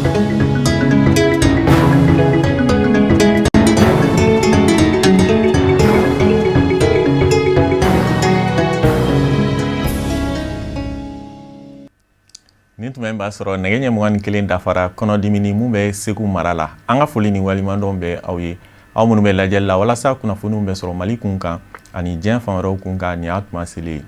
Nin tuma in b'a sɔrɔ nɛgɛ ɲɛ 21 dafara kɔnɔdimini mun bɛ Segu mara la. An ka foli ni waleɲumandɔn bɛ aw ye, aw minnu bɛ lajɛli la walasa kunnafoniw bɛ sɔrɔ Mali kun kan ani diɲɛ fan wɛrɛw kun kan. Nin y'a tuma selen ye.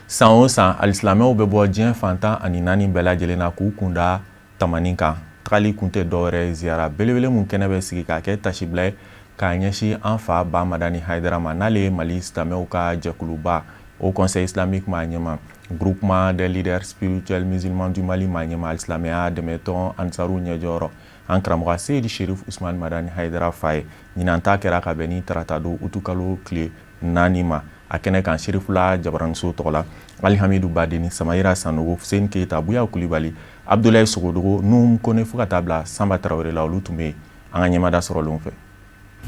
San o san, alisilamɛw bɛ bɔ diɲɛ fan 14 bɛɛ lajɛlen na k'u kun da Tamani kan. Tagali kun tɛ dɔwɛrɛ ye, ziyara belebele mun kɛnɛ bɛ sigi k'a kɛ tasibila ye k'a ɲɛsin an fa Ba Madani Hayidara ma, n'ale ye Mali silamɛw ka jɛkuluba Haut Conseil islamique maa ɲɛmaa, Groupement des leaders spirituels musulmans du Mali maa ɲɛmaa, alisilamɛya dɛmɛtɔn Ansaru ɲɛjɔyɔrɔ, an karamɔgɔ Seyidi Sherif Usman Madani Hayidara fa ye. Ɲinan ta kɛra ka bɛn ni taratadon utukalo tile 4 ma. A kɛnɛ kan, Serifula jabaraniso tɔgɔ la, Alihamidu Badeni, Samayira Sanogo, Fuseni Keyita, Buya Kulibali, Abudulayi Sogodogo, Nuhum Kone, fo ka taa bila Sanba Tarawele la, olu tun bɛ yen an ka ɲɛmada sɔrɔlenw fɛ.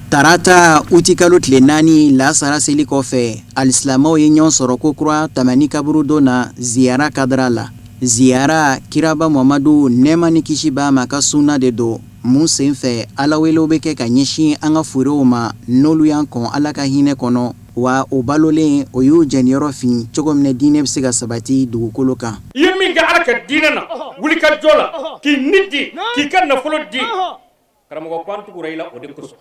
Tarata utikalo tile 4, lasara seli kɔfɛ, alisilamɛw ye ɲɔgɔn sɔrɔ kokura Tamani kaburudon na ziyara kadara la. Ziyara, kiraba Mamadu, nɛɛma ni kisi b'a ma, ka sunna de don. Mun senfɛ Ala welew bɛ kɛ ka ɲɛsin an ka furew ma, n'olu y'an kɔn Ala ka hinɛ kɔnɔ, wa o balolen o y'u jɛniyɔrɔ fin cogo min na diinɛ bɛ se ka sabati dugukolo kan. I ye min kɛ Ala ka diinɛ na, wulikajɔ la, k'i ni di, k'i ka nafolo di, karamɔgɔ ko an tugura i la o de kosɔn.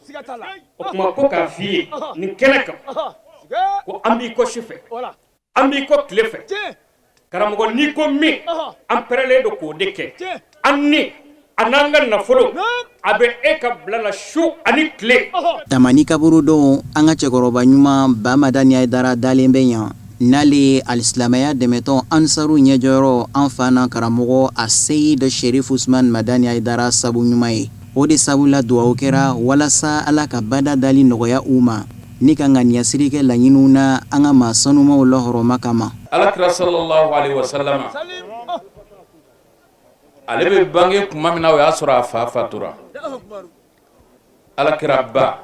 O tuma ko k'a f'i ye nin kɛnɛ kan, ko an b'i kɔ su fɛ, an b'i kɔ tile fɛ, karamɔgɔ n'i ko min, an pɛrɛlen don k'o de kɛ. An ni a n'an ka nafolo, a bɛ e ka bila la su ani tile. Tamani kaburudon, an ka cɛkɔrɔba ɲuman Ba Madani Hayidara dalen bɛ yan, n'ale ye alisilamɛya dɛmɛtɔn Ansaru ɲɛjɔyɔrɔ, an fa n'an karamɔgɔ Aseyid Sherif Usman Madani Hayidara sabu ɲuman ye. O de sabu la dugawu kɛra walasa Ala ka bada dali nɔgɔya u ma ni ka ŋaniyasiri kɛ laɲiniw na an ka maa sanumaw lahɔrɔma kama. Alakira sallallahu alaihi wasallam ale bɛ bange tuma min na, o y'a sɔrɔ a fa fatura. Alakira ba,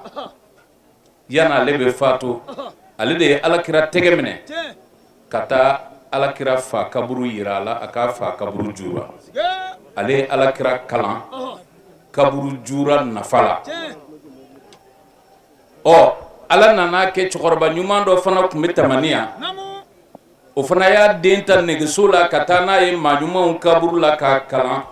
yanni ale bɛ fatu, ale de ye alakira tɛgɛ minɛ ka taa alakira fa kaburu yira a la, a k'a fa kaburu jura. Ale ye alakira kalan kaburu jura nafa la. Ɔ, ala nana kɛ cɛkɔrɔba ɲuman dɔ fana tun bɛ Tamani yan. O fana y'a den ta nɛgɛso la ka taa n'a ye maa ɲumanw kaburu la k'a kalan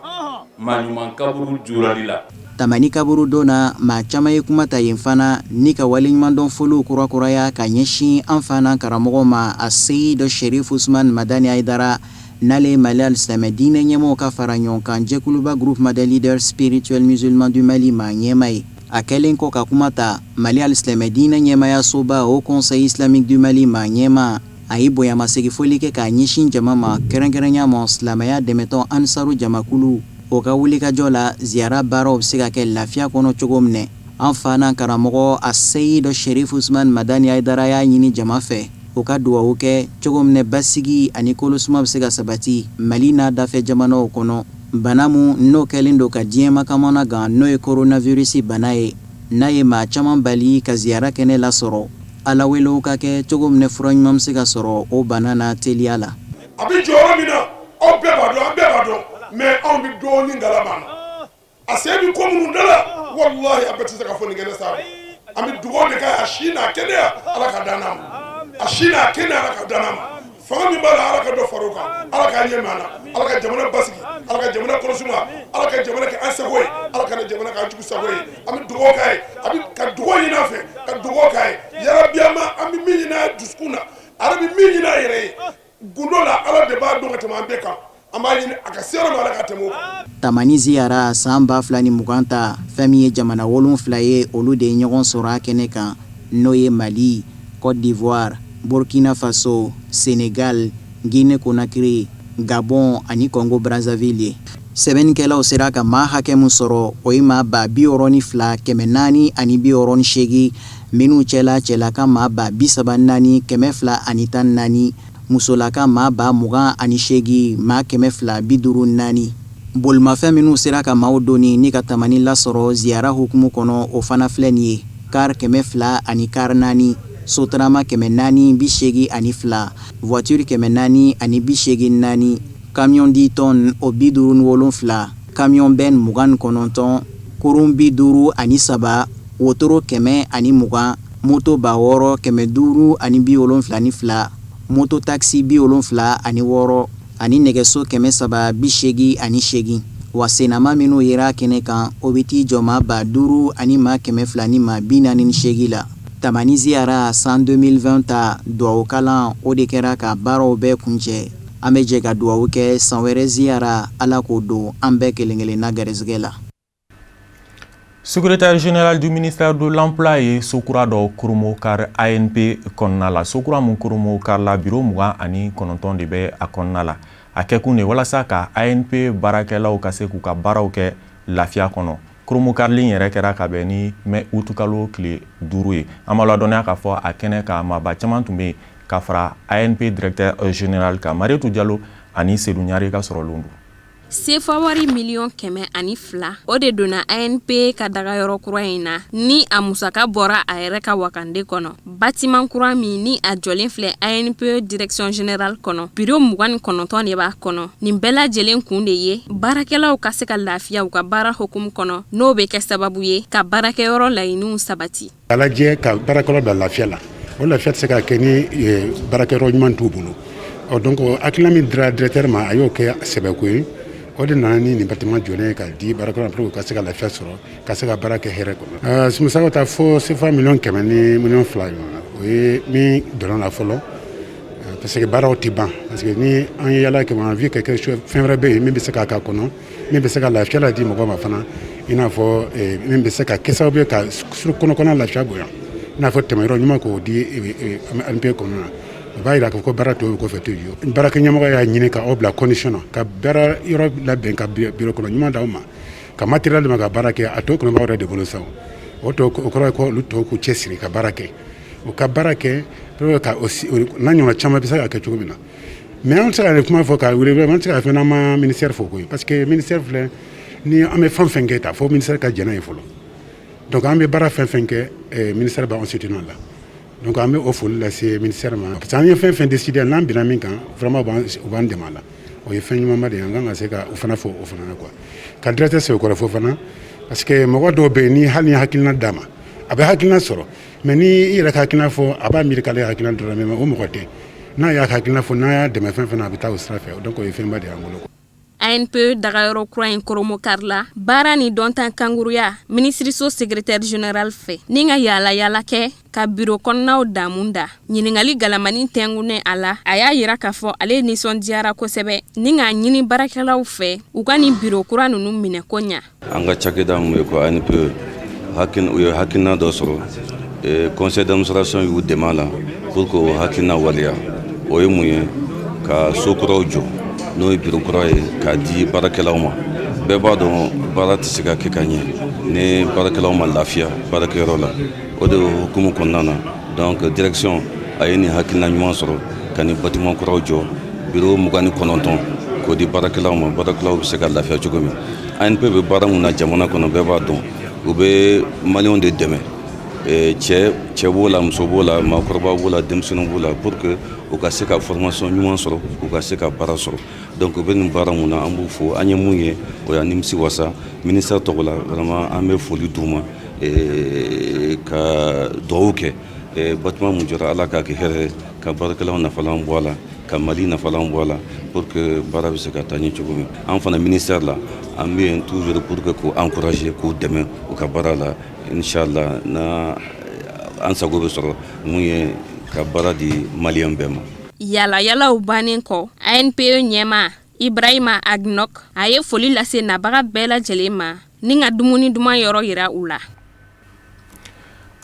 maa ɲuman kaburu jurali la. Tamani kaburudon na, maa caman ye kuma ta yen fana ni ka waleɲumandɔn foliw kurakuraya ka ɲɛsin an fa n'an karamɔgɔ ma Aseyid Sherif Usman Madani Hayidara, n'ale ye Mali alisilamɛ diinɛ ɲɛmɔgɔw ka fara ɲɔgɔn kan jɛkuluba Groupement des leaders spirituels musulmans du Mali maa ɲɛmaa ye. A kɛlen kɔ ka kuma ta, Mali alisilamɛ diinɛ ɲɛmaayasoba Haut Conseil islamique du Mali maa ɲɛmaa, a ye bonyamasegin foli kɛ k'a ɲɛsin jama ma, kɛrɛnkɛrɛnya ma silamɛya dɛmɛtɔn Ansaru jamakulu, o ka wulikajɔ la ziyara baaraw bɛ se ka kɛ lafiya kɔnɔ cogo min. An fa n'an karamɔgɔ Aseyid Sherif Usman Madani Hayidara y'a ɲini jama fɛ, u ka dugawu kɛ cogo min basigi ani kolosuma bɛ se ka sabati Mali n'a dafɛ jamanaw kɔnɔ. Bana min n'o kɛlen don ka diɲɛmaa kamanagan, n'o ye coronavirus bana ye, n'a ye maa caman bali ka ziyara kɛnɛ lasɔrɔ, Ala welew ka kɛ cogo min fura ɲuman bɛ se ka sɔrɔ o bana na teliya la. A bɛ jɔyɔrɔ min na, aw bɛɛ b'a dɔn, an bɛɛ b'a dɔn, mais anw bɛ dɔɔnin kalama a a sen bɛ ko minnu da la, walahi a bɛɛ tɛ se ka fɔ nin kɛnɛ sanfɛ. An bɛ dugawu de kɛ a si n'a kɛnɛya, Ala ka dan n'a ma, a si n'a kɛnɛya, Ala ka dan n'a ma. Fanga min b'a la, Ala ka dɔ far'o kan, Ala k'a ɲɛ m'an na, Ala ka jamana basigi, Ala ka jamana kɔlɔsuma, Ala ka jamana kɛ an sago ye, Ala kana jamana k'an jugu sago ye. An bɛ dugawu k'a ye, a bɛ ka dugawu ɲini a fɛ, ka dugawu k'a ye yarabi. An ma an bɛ min ɲini a dusukun na, a yɛrɛ bɛ min ɲini a yɛrɛ ye gundo la, Ala de b'a dɔn ka tɛmɛ an bɛɛ kan. An b'a ɲini a ka se yɔrɔ min, Ala ka tɛmɛ o kan. Tamani ziyara san 2020 ta, fɛn min ye jamana 7 ye, olu de ye ɲɔgɔn sɔrɔ a kɛnɛ kan, n'o ye Mali, Côte d'Ivoire, Burkina Faso, Sénégal, Guinée Conakry, Gabon ani Congo Brazzaville ye. Sɛbɛnnikɛlaw sera ka maa hakɛ min sɔrɔ, o ye maa 62,468, minnu cɛla cɛlaka maa 34,214, musolaka maa 28,254 maa. Bolimafɛn minnu sera ka maaw doni ni ka Tamani lasɔrɔ ziyara hukumu kɔnɔ, o fana filɛ nin ye: car 200 ani car 4, Sotrama 482, voiture 484, camion 10 tonnes o 57. camion benne 29, kurun 53, wotoro 120, moto 6572, moto taxi 76 ani nɛgɛso 388. Wa sennama minnu yera kɛnɛ kan, o bɛ t'i jɔ maa 5000 ani maa 200 ni maa 48 la. Tamani ziyara san 2020 ta duwawukalan, o de kɛra ka baaraw bɛɛ kuncɛ. An bɛ jɛ ka duwawu kɛ san wɛrɛ ziyara, Ala k'o don an bɛɛ kelen-kelenna garisɛgɛ la. Secrétaire général du ministère de l'Emploi ye so kura dɔ kurunbonkari ANPE kɔnɔna la. So kura min kurunbonkari la, biro 29 de bɛ a kɔnɔna la. A kɛkun de walasa ka ANPE baarakɛlaw ka se k'u ka baaraw kɛ lafiya kɔnɔ. Kurunbonkarili yɛrɛ kɛra ka bɛn ni mɛ utukalo tile 5 ye. An b'a ladɔnniya k'a fɔ a kɛnɛ kan, maaba caman tun bɛ yen ka fara ANPE directeur général kan. Marietou Diallo ani Seydou Ɲare ka sɔrɔ don. Sefa wari miliyɔn 102, o de donna ANPE ka dagayɔrɔ kura in na, ni a musaka bɔra a yɛrɛ ka wakande kɔnɔ. Bâtiment kura min ni a jɔlen filɛ ANPE direction générale kɔnɔ, biro 29 de b'a kɔnɔ. Nin bɛɛ lajɛlen kun de ye baarakɛlaw ka se ka lafiya u ka baara hukumu kɔnɔ, n'o bɛ kɛ sababu ye ka baarakɛyɔrɔ laɲiniw sabati. A lajɛ ka baarakɛlaw bila lafiya la. O lafiya tɛ se ka kɛ ni baarakɛyɔrɔ ɲuman t'u bolo. Ɔ donc hakilina min dira directeur ma, a y'o kɛ sɛbɛko ye. O de nana ni nin bâtiment jɔlen ye k'a di baarakɛlaw ma pour que u ka se ka lafiya sɔrɔ, ka se ka baara kɛ hɛrɛ kɔnɔ. Musaka bɛ taa fo CFA miliyɔn 100 ni miliyɔn 2 ɲɔgɔn na. O ye min donna la fɔlɔ, parce que baaraw tɛ ban, parce que ni an ye yala kɛ, on a vu quelque chose, fɛn wɛrɛ bɛ yen min bɛ se ka k'a kɔnɔ, min bɛ se ka lafiya la di mɔgɔ ma fana, i n'a fɔ min bɛ se ka kɛ sababu ye ka kɔnɔ lafiya bonya, i n'a fɔ tɛmɛyɔrɔ ɲuman k'o di ANPE kɔnɔna na. O b'a jira k'a fɔ ko baara tɔw bɛ kɔfɛ toujours. Baarakɛ ɲɛmɔgɔ y'a ɲini ka aw bila condition na, ka baara yɔrɔ labɛn, ka bureau kɔnɔ ɲuman d'aw ma, ka matériel d'u ma ka baara kɛ. A tɔ kɔnɔ b'aw yɛrɛ de bolo sa. O tɔ, o kɔrɔ ye ko olu tɔw k'u cɛsiri ka baara kɛ, u ka baara kɛ pour ka n'a ɲɔgɔnna caman bɛ se ka kɛ cogo min na. Mais an tɛ se ka nin kuma fɔ ka wele, an tɛ se ka fɛn n'an ma ministère fo koyi, parce que ministère filɛ ni an bɛ fɛn fɛn kɛ ta, fo ministère ka jɛn n'a ye fɔlɔ. Donc an bɛ baara fɛn fɛn kɛ, ministère b'an soutenir la. Donc an bɛ o foli lase ministère ma, parce que an ye fɛn fɛn décider, n'an binna min kan, vraiment u b'an dɛmɛ a la. O ye fɛn ɲumanba de ye. An kan ka se ka o fana fo o fana na quoi, ka directeur Sebekɔrɔ fo fana, parce que mɔgɔ dɔw bɛ yen, ni hali ni hakilina d'a ma, a bɛ hakilina sɔrɔ, mais ni i yɛrɛ ka hakilina fɔ, a b'a miiri k'ale hakilina dɔrɔn, mais o mɔgɔ tɛ. N'a y'a hakilina fɔ, n'a y'a dɛmɛ fɛn fɛn na, a bɛ taa o sira fɛ. Donc o ye fɛnba de y'an bolo. ANPE dagayɔrɔ kura in kurunbonkari la, baara ni dɔnta kanguruya minisiriso secrétaire général fɛ, ni ka yaala yaala kɛ ka biro kɔnɔnaw damu da. Ɲininkali galamani tɛngunnen a la, a y'a yira k'a fɔ ale nisɔndiyara kosɛbɛ, ni k'a ɲini baarakɛlaw fɛ u ka nin biro kura ninnu minɛ ko ɲa. An ka cakɛda min bɛ ko ANPE, u ye hakilina dɔ sɔrɔ, conseil d'administration y'u dɛmɛ a la pour que o hakilina waleya. O ye mun ye? Ka so kuraw jɔ, n'o ye biro kura ye, k'a di baarakɛlaw ma. Bɛɛ b'a dɔn, baara tɛ se ka kɛ ka ɲɛ ni baarakɛlaw ma lafiya baarakɛyɔrɔ la. O de hukumu kɔnɔna na, donc direction a ye nin hakilina ɲuman sɔrɔ ka nin bâtiment kuraw jɔ, biro 29, k'o di baarakɛlaw ma, baarakɛlaw bɛ se ka lafiya cogo min. ANPE bɛ baara mun na jamana kɔnɔ, bɛɛ b'a dɔn, u bɛ maliyɛnw de dɛmɛ, cɛ cɛ b'o la, muso b'o la, maakɔrɔba b'o la, denmisɛnninw b'o la, pour que u ka se ka formation ɲuman sɔrɔ, u ka se ka baara sɔrɔ. Donc u bɛ nin baara mun na, an b'u fo. An ye mun ye, o y'an nimisi wasa. Ministère tɔgɔ la, vraiment an bɛ foli d'u ma ka dugawu kɛ. Bâtiment mun jɔra, Ala k'a kɛ hɛrɛ ye, ka baarakɛlaw nafalan bɔ a la, ka Mali nafalan bɔ a la, pour que baara bɛ se ka taa ɲɛ cogo min. An fana ministère la, an bɛ yen toujours pour que k'u encourager, k'u dɛmɛ u ka baara la. Inchallah, na an sago bɛ sɔrɔ mun ye, ka baara di maliyɛn bɛɛ ma. Yala yalaw bannen kɔ, ANPE ɲɛma Ibrahima Agnok, a ye foli lase nabaga bɛɛ lajɛlen ma, ni ka dumuni duman yɔrɔ yira u la.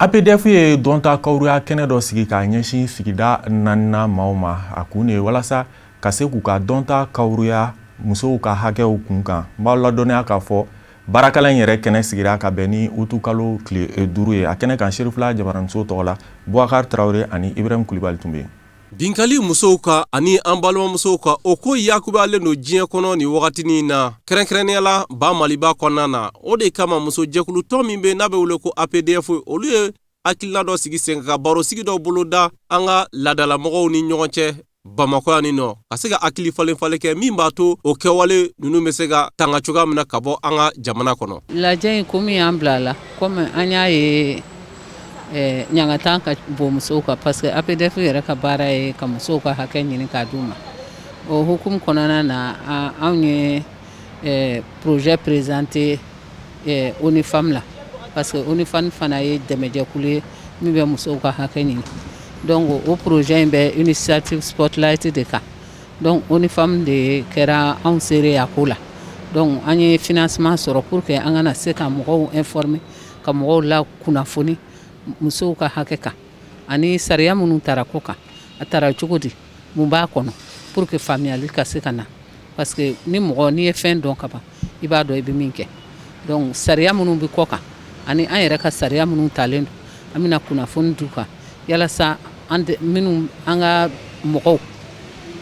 APDF ye dɔnta kawuruya kɛnɛ dɔ sigi k'a ɲɛsin sigida naaninan maaw ma. A kun de ye walasa ka se k'u ka dɔnta kawuruya musow ka hakɛw kun kan. N b'aw ladɔnniya k'a fɔ baarakalan in yɛrɛ kɛnɛ sigira ka bɛn ni utukalo tile 5 ye. A kɛnɛ kan, Serifila Jabaraniso tɔgɔ la, Boubacar Traoré ani Ibrahim Kulibali tun bɛ yen. Binkali musow kan ani an balimamusow kan, o ko yakubalen don diɲɛ kɔnɔ nin wagatinin na, kɛrɛnkɛrɛnnenya la ba Maliba kɔnɔna na. O de kama musojɛkulutɔn min bɛ n'a bɛ wele ko APDF, olu ye hakilina dɔ sigi sen ka barosigi dɔ boloda an ka laadalamɔgɔw ni ɲɔgɔn cɛ. Bamakɔ yan nin nɔ, ka se ka hakili falen falen kɛ min b'a to o kɛwale ninnu bɛ se ka tanga cogoya min na ka bɔ an ka jamana kɔnɔ. Lajɛ in ko min y'an bila a la, komi an y'a ye ɲangata ka bon musow kan, parce que APDF yɛrɛ ka baara ye ka musow ka hakɛ ɲini k'a d'u ma. O hukumu kɔnɔna na, anw ye projet présenté ONU Femmes la, parce que ONU Femmes fana ye dɛmɛjɛkulu ye min bɛ musow ka hakɛ ɲini. Donc o projet in bɛ initiative Spotlight de kan. Donc ONU Femmes de kɛra anw seere a ko la. Donc an ye financement sɔrɔ pour que an kana se ka mɔgɔw informer, ka mɔgɔw la kunnafoni musow ka hakɛ kan, ani sariya minnu tara ko kan, a tara cogo di, mun b'a kɔnɔ, pour que faamuyali ka se ka na, parce que ni mɔgɔ n'i ye fɛn dɔn ka ban, i b'a dɔn i bɛ min kɛ. Donc sariya minnu bɛ kɔ kan ani an yɛrɛ ka sariya minnu talen don, an bɛna kunnafoni d'u kan yalasa an minnu an ka mɔgɔw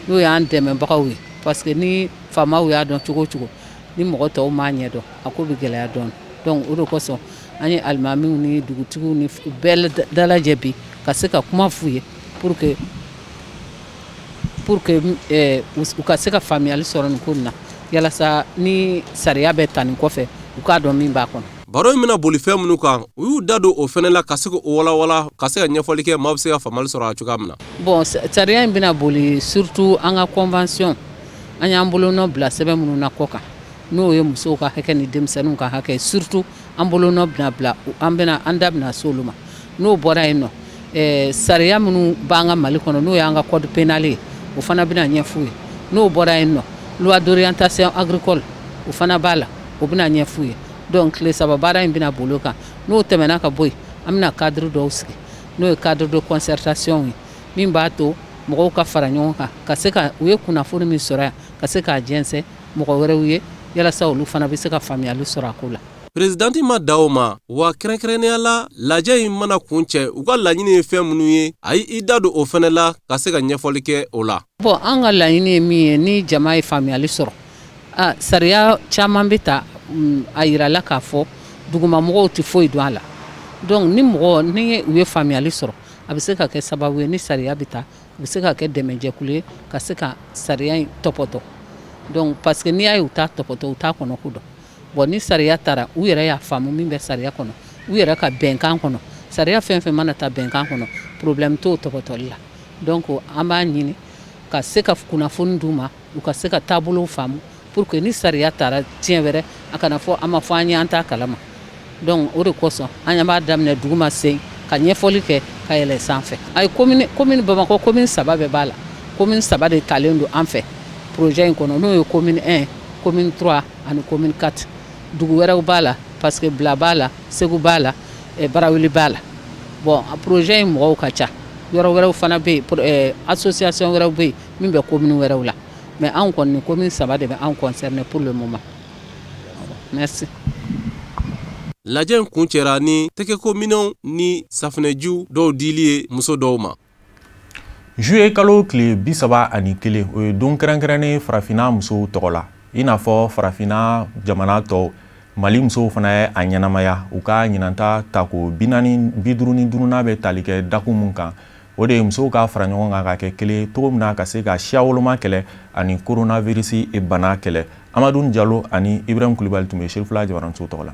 n'o y'an dɛmɛbagaw ye, parce que ni faamaw y'a dɔn cogo o cogo, ni mɔgɔ tɔw m'a ɲɛ dɔn, a ko bɛ gɛlɛya dɔɔnin. Donc o de kosɔn an ye alimamiw ni dugutigiw ni bɛɛ dalajɛ bi ka se ka kuma f'u ye pour que u ka se ka faamuyali sɔrɔ nin ko in na, yalasa ni sariya bɛ ta nin kɔfɛ, u k'a dɔn min b'a kɔnɔ. Baro in bɛna boli fɛn minnu kan, u y'u da don o fɛnɛ la ka se k'o walawala, ka se ka ɲɛfɔli kɛ, maaw bɛ se ka faamuyali sɔrɔ a cogoya min na. Bon, sariya in bɛna boli surtout an ka convention, an y'an bolonɔ bila sɛbɛn minnu na kɔ kan, n'o ye musow ka hakɛ ni denmisɛnninw ka hakɛ. Surtout an bolonɔ bɛna bila, an bɛna an da bɛna se olu ma. N'o bɔra yen nɔ, sariya minnu b'an ka Mali kɔnɔ, n'o y'an ka code pénal ye, o fana bɛna ɲɛf'u ye. N'o bɔra yen nɔ, loi d'orientation agricole, o fana b'a la, o bɛna ɲɛf'u ye. Donc tile 3 baara in bɛna boli o kan. N'o tɛmɛna ka bɔ yen, an bɛna cadre dɔw sigi, n'o ye cadre de concertation ye, min b'a to mɔgɔw ka fara ɲɔgɔn kan ka se ka u ye kunnafoni min sɔrɔ yan, ka se k'a jɛnsɛn mɔgɔ wɛrɛw ye, yalasa olu fana bɛ se ka faamuyali sɔrɔ a ko la. Perezidanti ma da o ma wa, kɛrɛnkɛrɛnnenya la, lajɛ in mana kun cɛ, u ka laɲini ye fɛn minnu ye, a y'i da don o fɛnɛ la ka se ka ɲɛfɔli kɛ o la. Bon, an ka laɲini ye min ye, ni jama ye faamuyali sɔrɔ, a sariya caman bɛ ta, a yirala k'a fɔ dugumamɔgɔw tɛ foyi dɔn a la. Donc ni mɔgɔ ni u ye faamuyali sɔrɔ, a bɛ se ka kɛ sababu ye, ni sariya bɛ ta, u bɛ se ka kɛ dɛmɛjɛkulu ye ka se ka sariya in tɔpɔtɔ. Donc parce que n'i y'a ye u t'a tɔpɔtɔ, u t'a kɔnɔ ko dɔn. Bon, ni sariya taara, u yɛrɛ y'a faamu min bɛ sariya kɔnɔ, u yɛrɛ ka bɛnkan kɔnɔ, sariya fɛn fɛn mana ta bɛnkan kɔnɔ, problème t'o tɔpɔtɔli la. Donc an b'a ɲini ka se ka kunnafoni d'u ma, u ka se ka taabolow faamu, pour que ni sariya taara tiɲɛ wɛrɛ, a kana fɔ a ma fɔ an ye, an t'a kalama. Donc o de kosɔn an b'a daminɛ duguma sen ka ɲɛfɔli kɛ ka yɛlɛ sanfɛ. A ye commune Bamakɔ commune saba bɛɛ b'a la. Commune saba de talen don an fɛ projet in kɔnɔ, n'o ye commune 1, commune 3 ani commune 4. Dugu wɛrɛw b'a la, parce que Bila b'a la, Segu b'a la, Barawuli b'a la. Bon, projet in mɔgɔw ka ca, yɔrɔ wɛrɛw fana bɛ yen, association wɛrɛw bɛ yen min bɛ commune wɛrɛw la, mais anw kɔni, commune saba de bɛ anw concerné pour le moment. Merci. Lajɛ in kun cɛra ni tɛgɛko minɛnw ni safunɛjiw dɔw dili ye muso dɔw ma. Juillet kalo tile 31, o ye don kɛrɛnkɛrɛnnen farafinna musow tɔgɔ la. I n'a fɔ farafinna jamana tɔw, Mali musow fana ye a ɲɛnamaya. U ka ɲinanta tako 455nan bɛ tali kɛ dakun mun kan, o de ye musow ka fara ɲɔgɔn kan ka kɛ kelen cogo min na ka se ka siya woloma kɛlɛ ani coronavirus bana kɛlɛ. Amadu Jalo ani Ibrahim Kulibali tun bɛ Serifula jabaranso tɔgɔ la.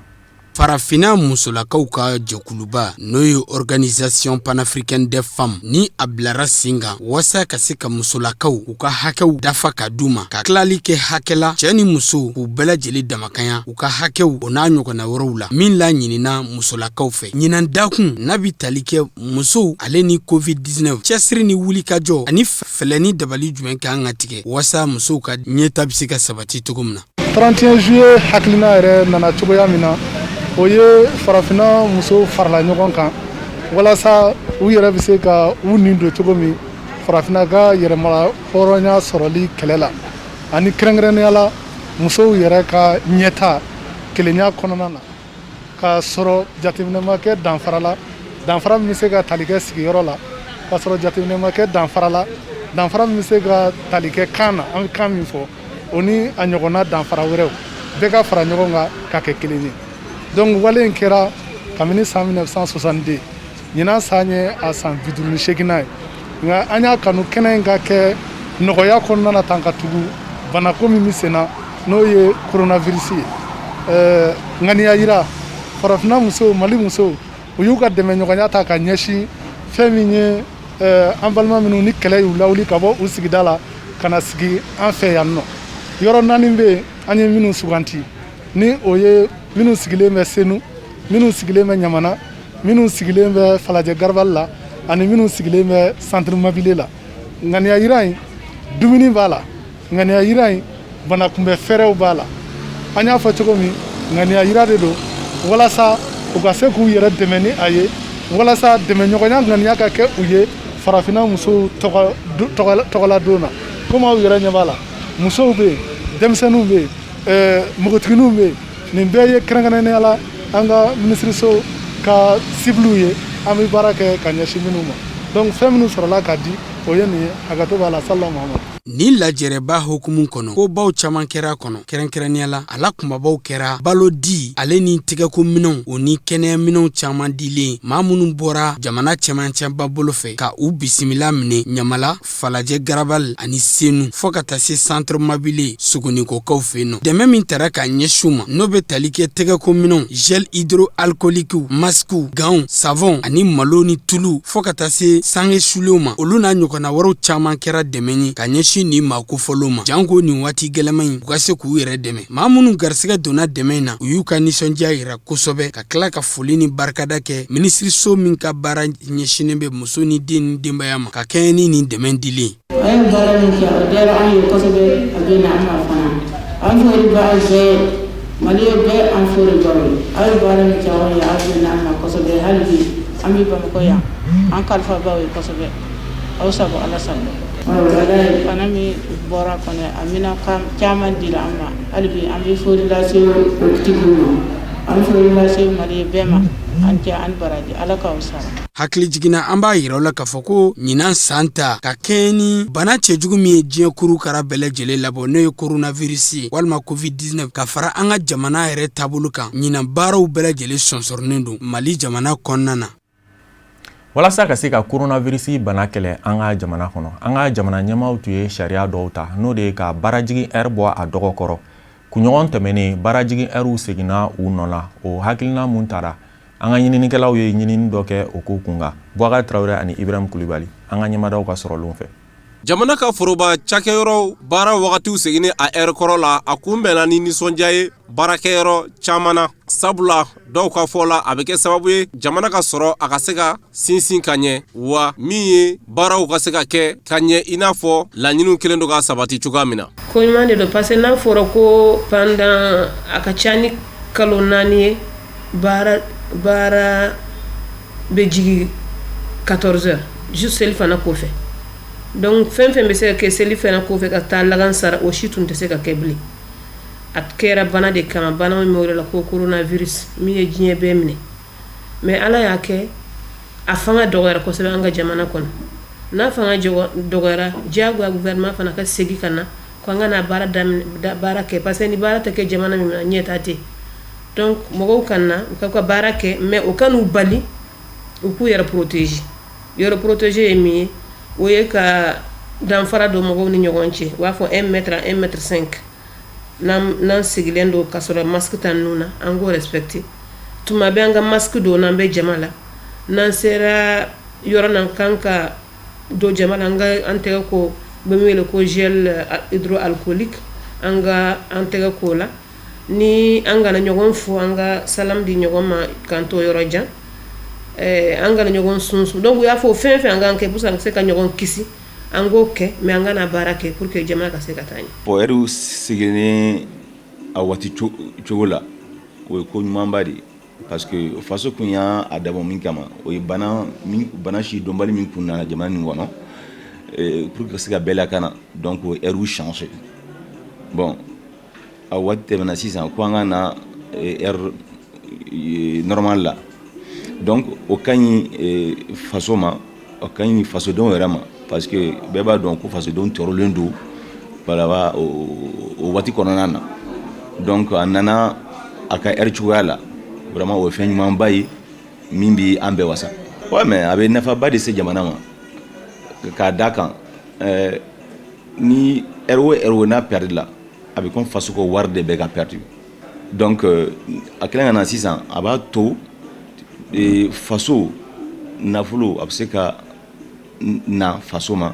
Farafinna musolakaw ka jɛkuluba, n'o ye Organisation panafricaine des femmes, ni a bilara sen kan waasa ka se ka musolakaw u ka hakɛw dafa ka d'u ma, ka tilali kɛ hakɛ la cɛɛ ni muso, k'u bɛɛ lajɛlen damakanya u ka hakɛw, o n'a ɲɔgɔnna wɛrɛw la min la ɲinina musolakaw fɛ. Ɲinan dakun n'a bi tali kɛ musow ale ni COVID-19, cɛsiri ni wulikajɔ ani fɛlɛ ni dabali jumɛn kan ka tigɛ waasa musow ka ɲɛta bɛ se ka sabati cogo min na. 31 juillet hakilina yɛrɛ nana cogoya min na, o ye farafinna musow farala ɲɔgɔn kan walasa u yɛrɛ bɛ se ka u nin don cogo min farafinna ka yɛrɛmara hɔrɔnya sɔrɔli kɛlɛ la, ani kɛrɛnkɛrɛnnenya la musow yɛrɛ ka ɲɛta kelenya kɔnɔna na, k'a sɔrɔ jateminɛ ma kɛ danfara la, danfara min bɛ se ka tali kɛ sigiyɔrɔ la, k'a sɔrɔ jateminɛ ma kɛ danfara la, danfara min bɛ se ka tali kɛ kan na, an bɛ kan min fɔ, o ni a ɲɔgɔnna danfara wɛrɛw, bɛɛ ka fara ɲɔgɔn kan ka kɛ kelen ye. Donc wale in kɛra kabini san 1962. Ɲinan san ye a san 58nan ye, nka an y'a kanu kɛnɛ in ka kɛ. Nɔgɔya kɔnɔna na tan ka tugu banako min bɛ sen na, n'o ye coronavirus ye. Ŋaniya yira, farafinna musow, Mali musow, u y'u ka dɛmɛɲɔgɔnya ta ka ɲɛsin fɛn min ye an balima minnu ni kɛlɛ y'u lawuli ka bɔ u sigida la ka na sigi an fɛ yan nɔ. Yɔrɔ naani bɛ yen an ye minnu suganti, ni o ye minnu sigilen bɛ Senu, minnu sigilen bɛ Ɲamana, minnu sigilen bɛ Falajɛ Garabali la, ani minnu sigilen bɛ Centre Mabile la. Ŋaniya yira in, dumuni b'a la. Ŋaniya yira in, banakunbɛ fɛɛrɛw b'a la. An y'a fɔ cogo min, ŋaniya yira de don walasa u ka se k'u yɛrɛ dɛmɛ ni a ye, walasa dɛmɛɲɔgɔnya ŋaniya ka kɛ u ye farafinna musow tɔgɔladon na. Komi aw yɛrɛ ɲɛ b'a la, musow bɛ yen, denmisɛnninw bɛ yen, npogotigininw bɛ yen. Nin bɛɛ ye kɛrɛnkɛrɛnnenya la an ka minisiriso ka ciblew ye, an bɛ baara kɛ ka ɲɛsin minnu ma. Donc fɛn minnu sɔrɔla ka di, o ye nin ye. Hakɛto b'a la. Sallallahu Muhammad. Nin lajɛrɛba hukumu kɔnɔ, kobaw caman kɛra kɔnɔ. Kɛrɛnkɛrɛnnenya la, a la kunbabaw kɛra balo di ale ni tɛgɛkominɛw, o ni kɛnɛyaminɛw caman dilen maa minnu bɔra jamana cɛmancɛba bolo fɛ ka u bisimila minɛ Ɲamala, Falajɛ Garabali ani Senu, fɔɔ ka taa se Centre Mabile Sogonikokaw fɛ yen nɔ. Dɛmɛ min tara ka ɲɛsin u ma, n'o bɛ tali kɛ tɛgɛkominɛw, gel hydroalcoolique, masques, gants, savon ani malo ni tulu, fɔɔ ka taa se sange sulenw ma, olu n'a ɲɔgɔnna wɛrɛw caman kɛra dɛmɛ ye ka ɲɛsin nin maa kofɔlenw ma, janko nin waati gɛlɛman in, u ka se k'u yɛrɛ dɛmɛ. Maa minnu garisɛgɛ donna dɛmɛ in na, u y'u ka nisɔndiya yira kosɛbɛ, ka tila ka foli ni barikada kɛ minisiriso min ka baara ɲɛsinnen bɛ muso ni den ni denbaya ma, ka kɛɲɛ ni nin dɛmɛ dilen. A ye baara min kɛ, o diyara an ye kosɛbɛ, a bɛ na an ma fana. An foli b'aw bɛɛ, Maliyɛn bɛɛ, an foli b'aw ye. Aw ye baara min kɛ anw ye, aw bɛ na an ma kosɛbɛ. Hali bi an bɛ Bamakɔ yan, an kalifa b'aw ye kosɛbɛ. Aw sago, Ala sago. Walayi, bana min bɔra kɔnɔ, a mina caman dira an ma. Hali bi an bɛ foli lase o tigiw ma. An foli lase Mali bɛɛ ma. An cɛ, an baraji, Ala k'aw sara. Hakili jiginna, an b'a yira la k'a fɔ ko ɲinan san ta, ka kɛɲɛ ni bana cɛjugu min ye diɲɛ kuru kara bɛɛ lajɛlen labɔ, n'o ye coronavirus ye walima covid-19, ka fara an ka jamana yɛrɛ taabolo kan, ɲinan baaraw bɛɛ lajɛlen sɔnsɔrɔnen don Mali jamana kɔnɔna na. Walasa ka se ka coronavirus bana kɛlɛ an ka jamana kɔnɔ, an ka jamana ɲɛmaaw tun ye sariya dɔw ta, n'o de ye ka baarajigin ɛri bɔ a dɔgɔ kɔrɔ. Kunɲɔgɔn tɛmɛnen, baarajigin ɛriw seginna u nɔ la. O hakilina mun tara, an ka ɲininikɛlaw ye ɲinini dɔ kɛ o ko kunkan. Buwakari Tarawele ani Ibrahim Kulibali, an ka ɲɛmadaw ka sɔrɔlenw fɛ. Jamana ka foroba cakɛyɔrɔw baara wagatiw seginni a ɛri kɔrɔ la, a kunbɛnna ni nisɔndiya ye baarakɛyɔrɔ caman na, sabula dɔw ka fɔ la, a bɛ kɛ sababu ye jamana ka sɔrɔ a ka se ka sinsin ka ɲɛ, wa min ye baaraw ka se ka kɛ ka ɲɛ, i n'a fɔ laɲiniw kɛlen don ka sabati cogoya min na. Ko ɲuman de don, parce que n'a fɔra ko pendant a ka ca ni kalo 4 ye, baara bɛ jigin 14 heures juste seli fana kɔfɛ. Donc fɛn fɛn bɛ se ka kɛ seli fana kɔfɛ ka taa lagansara, o si tun tɛ se ka kɛ bilen. A kɛra bana de kama, bana min bɛ la ko coronavirus, min ye diɲɛ bɛɛ minɛ. Mais Ala y'a kɛ a fanga dɔgɔyara kosɛbɛ an ka jamana kɔnɔ. N'a fanga dɔgɔyara, diyagoya gouvernement fana ka segin ka na ko an ka na baara daminɛ, baara kɛ, parce que ni baara tɛ kɛ jamana min na, ɲɛtaa tɛ. Donc mɔgɔw ka na u ka baara kɛ, mais o kan'u bali u k'u yɛrɛ protéger. Yɛrɛ protéger ye min ye, o ye ka danfara don mɔgɔw ni ɲɔgɔn cɛ. U b'a fɔ 1 mètre à 1 mètre 5. N'an sigilen don ka sɔrɔ masque t'an nun na, an k'o respecter. Tuma bɛɛ an ka masque don n'an bɛ jama la. N'an sera yɔrɔ na kan ka don jama la, an ka an tɛgɛ ko, bɛ min wele ko gel hydroalcoolique, an ka an tɛgɛ ko la. Ni an kana ɲɔgɔn fo, an ka salam di ɲɔgɔn ma k'an to yɔrɔ jan, an kana ɲɔgɔn sunsun. Donc u y'a fɔ fɛn fɛn an k'an kɛ pour que an ka se ka ɲɔgɔn kisi, an k'o kɛ, mais an kana baara kɛ pour que jamana ka se ka taa ɲɛ. Bon, ɛriw seginnen a waati cogo la, o ye ko ɲumanba de ye, parce que faso kun y'a dabɔ min kama, o ye bana si dɔnbali min kun nana jamana nin kɔnɔ, pour que ka se ka bɛɛ lakana. Donc o ɛriw changer. Bon, a waati tɛmɛna sisan ko an ka na heure normale la. Donc o ka ɲi faso ma, o ka ɲi fasodenw yɛrɛ ma, parce que bɛɛ b'a dɔn ko fasodenw tɔɔrɔlen don, voilà, o waati kɔnɔna na. Donc a nana a ka heure cogoya la, vraiment o ye fɛn ɲumanba ye min bi an bɛɛ wasa. Ouais, mais a bɛ nafaba de se jamana ma, k'a da kan Ni heure o heure n'a perdu la, a bɛ comme faso ka wari de bɛ ka perdu. Donc a kɛlen ka na sisan, a b'a to faso nafolo a bɛ se ka na faso ma,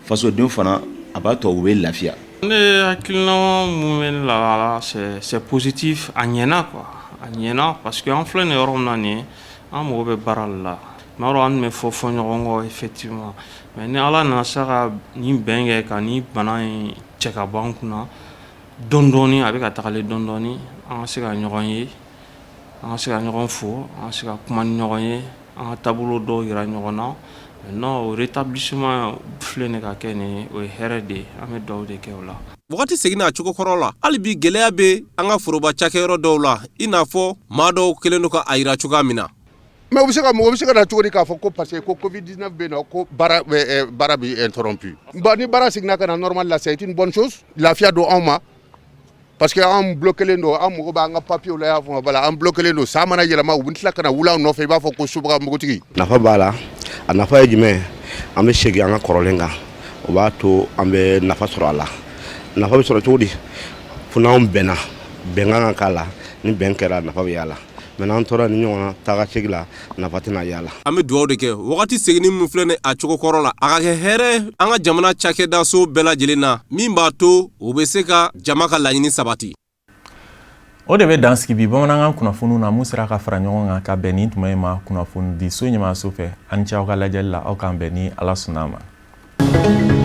fasodenw fana a b'a to u bɛ lafiya. Ne hakilina mun bɛ ne la, c'est positif, a ɲɛna quoi, a ɲɛna parce que an filɛ nin yɔrɔ min na nin ye, an mago bɛ baara de la. Tuma dɔ an tun bɛ fɔ fɔ ɲɔgɔn kɔ effectivement, mais ni Ala nana sa ka nin bɛn kɛ ka nin bana in cɛ ka bɔ an kunna dɔɔni dɔɔni, a bɛ ka tagalen dɔɔni dɔɔni, an ka se ka ɲɔgɔn ye, an ka se ka ɲɔgɔn fo, an ka se ka kuma ni ɲɔgɔn ye, an ka taabolo dɔw yira ɲɔgɔn na. Maintenant, o rétablissement filɛ nin ka kɛ nin ye, o ye hɛrɛ de ye, an bɛ dugawu de kɛ o la. Wagati seginna a cogo kɔrɔ la, hali bi gɛlɛya bɛ an ka foroba cakɛyɔrɔ dɔw la, i n'a fɔ maa dɔw kɛlen don ka a yira cogoya min na. Mais u bɛ se ka mɔgɔ bɛ se ka na cogo di k'a fɔ ko parce que ko Covid 19 bɛ yen nɔ, ko baara bɛ interrompu? Bon, ni baara seginna ka na normal la, c'est une bonne chose, lafiya don anw ma, parce que anw bloqué don, an mago b'an ka papiers la, y'a faamu? Voilà, an bloqué don. San mana yɛlɛma, u bɛ tila ka na wuli an nɔfɛ, i b'a fɔ ko sobaga mugutigi. Nafa b'a la. A nafa ye jumɛn? An bɛ segin an ka kɔrɔlen kan, o b'a to an bɛ nafa sɔrɔ a la. Nafa bɛ sɔrɔ cogo di? Fo n'anw bɛnna, bɛnkan ka k'a la. Ni bɛn kɛra, nafa bɛ y'a la. Mais n'an tora ni ɲɔgɔn na taa ka segin la, nafa tɛna y'a la. An bɛ dugawu de kɛ, wagati seginni min filɛ ni a cogo kɔrɔ la, a ka kɛ hɛrɛ an ka jamana cakɛdaso bɛɛ lajɛlen na, min b'a to u bɛ se ka jama ka laɲini sabati. O de bɛ dan sigi bi bamanankan kunnafoniw na mun sera ka fara ɲɔgɔn kan ka bɛn nin tuma in ma kunnafoni di so ɲɛmaaso fɛ. An ni ce aw ka lajɛli la, aw k'an bɛn ni Ala sɔnna a ma.